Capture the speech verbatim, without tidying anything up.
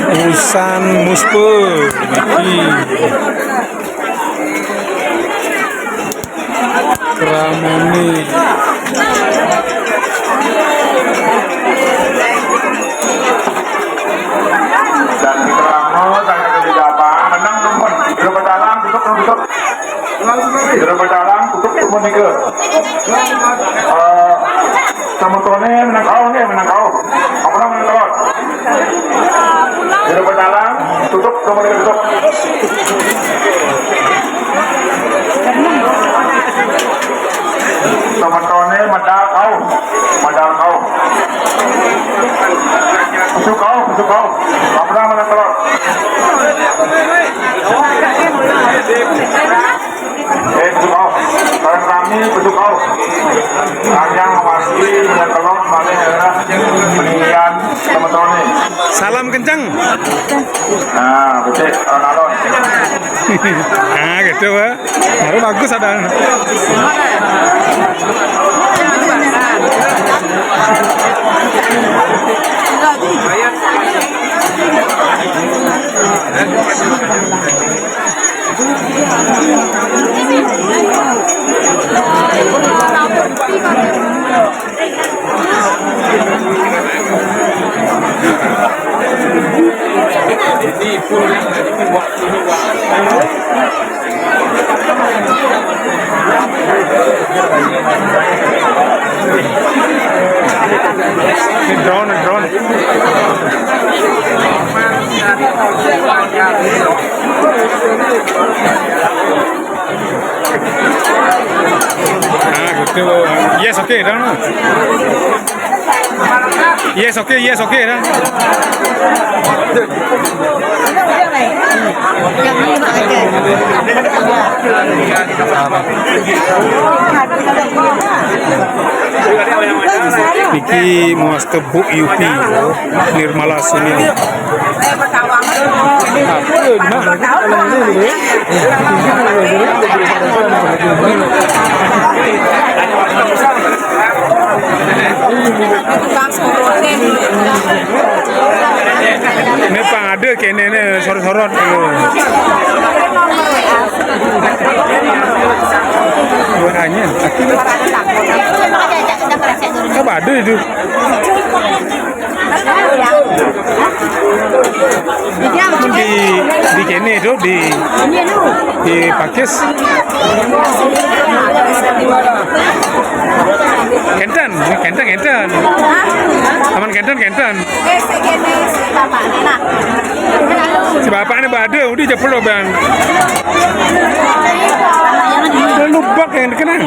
Usan Muspe niki kramane. Dan di keramo saya kerja apa? Menang nonton. Belum berjalan, tutup, tutup. Jero pecalang tutup tumun nika. Eh, semetone menang kaoh nggih, menang kaoh. Apa menang kaoh? Jero pecalang tutup tumun nika tutup. Semetone medal kaoh, medal kaoh. Besuk kaoh, besuk kaoh. Apa menang kaoh? Eh, besuk kaoh. Kalian rami besuk kaoh. Kalian mewakili menyekelok balik daerah peninggian teman-teman. Salam kenceng. Nah, betul. Alon-alon. Ah, gitu, Pak. Baru bagus ada. Drone, drone. Ah, gitu. Yes, okay, done. Yes, okay, yes, okay, done. Niki muas tebuk U P, Nirmala Sunil. Ini pang ada kene ne sorot-sorot. Dua hanya. Apa ada itu? Di, di kene tu, di, di Pakis. Kenten, kenten, kenten. Aman kenten, kenten. Si bapak ni bade, udah cepet lo bang. Lubak yang dikenal.